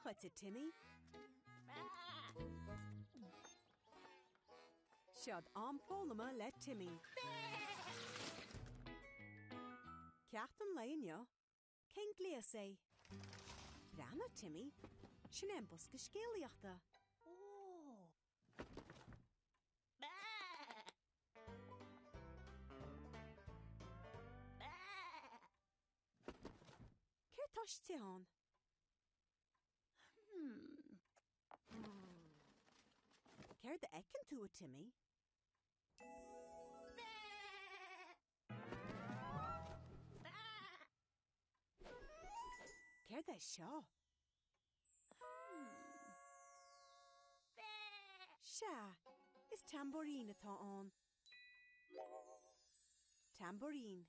dhuit, a Timmy. Seod am foghlama le Timmy. Ceacht an lae inniu, Cén gléas é? Breathnaigh, Timmy, sin é an bosca scéalaíochta. Céard tá istigh ann? Céard a fheiceann tú, a Timmy? Céard é seo? Sea, is tambóirín atá ann. Tambóirín.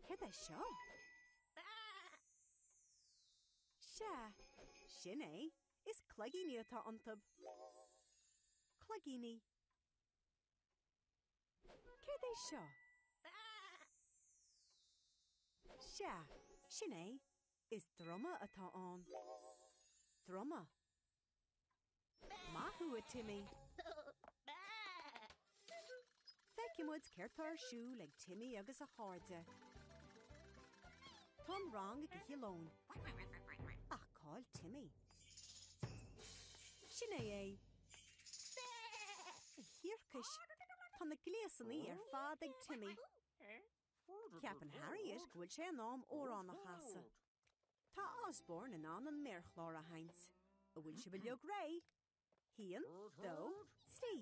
Céard é seo? Sea, sin é, is cloigíní atá iontu. Cloigíní. Céard é seo? Sea, sin é, is druma atá ann. Druma. Maith thú, a Timmy! Feicfidh muid céard tá ar siúl ag Timmy agus a chairde. Tá an rang ag ithe lóin. Ach cá'il Timmy? Sin é é! A thiarcais! Tá na gléasanna ar fad ag Timmy. Ceapann Harriet go bhfuil sé in am amhrán a chasadh. Tá Osborne in ann an méarchlár a sheinnt. An bhfuil sibh uilig réidh? Haon, dó, trí.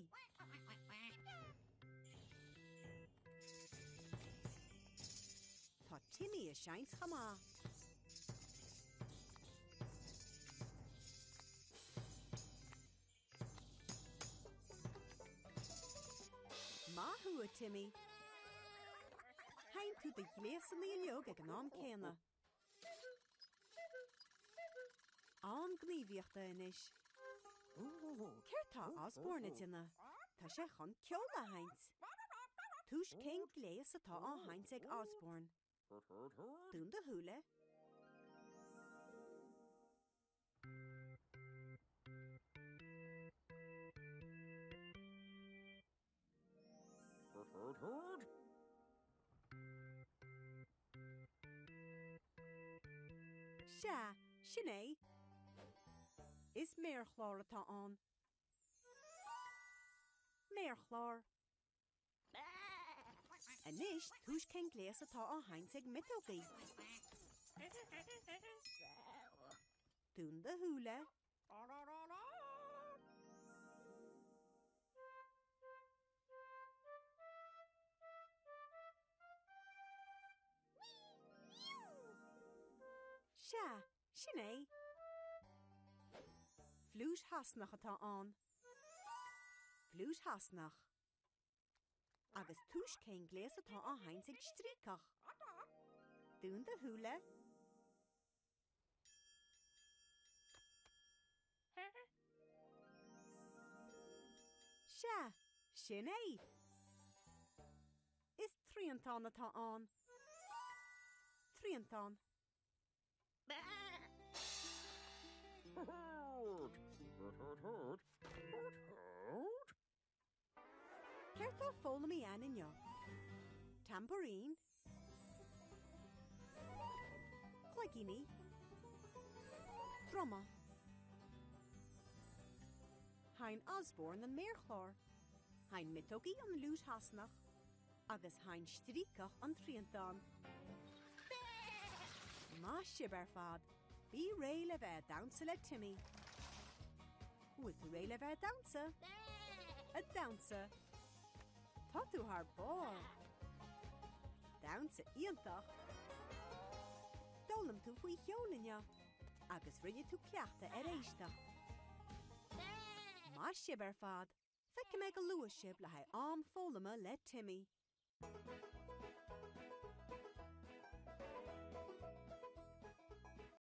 Tá Timmy ag seinnt chomh maith. Maith thú, a Timmy! Sheinn tú do ghléasanna uilig ag an am céanna. Am gníomhaíochta anois. Céard tá Osborne ag déanamh? Tá sé chun ceol a sheinnt. Tomhais cén gléas atá á sheinnt ag Osborne. Dún do shúile. Sea, sin é. Is méarchlár atá ann. Méarchlár. Anois, tomhais cén gléas atá á sheinnt ag miotógaí. Dún do shúile. Sea, sin é. Fliúit Shasanach atá ann. Fliúit Shasanach. Agus tomhais cén gléas atá á sheinnt ag stríocach. Dún do shúile. Sea, sin é! Is triantán atá ann. Triantán. Céard tá foghlamtha againn inniu? Tambourine Cloigíní Druma Sheinn Osborne an méarchlár Sheinn miotógaí an fhliúit Shasanach agus sheinn stríocach an triantán. Maith sibh ar fad! Bí réidh le bheith ag damhsa le Timmy! Bhfuil tú réidh le bheith ag damhsa? Ag damhsa! Tá tú thar barr! Damhsa iontach! D'fhoghlaim tú faoi cheol inniu agus rinne tú cleachtadh ar éisteacht. Maith sibh ar fad! Feicfidh mé go luath sibh le haghaidh am foghlama le Timmy!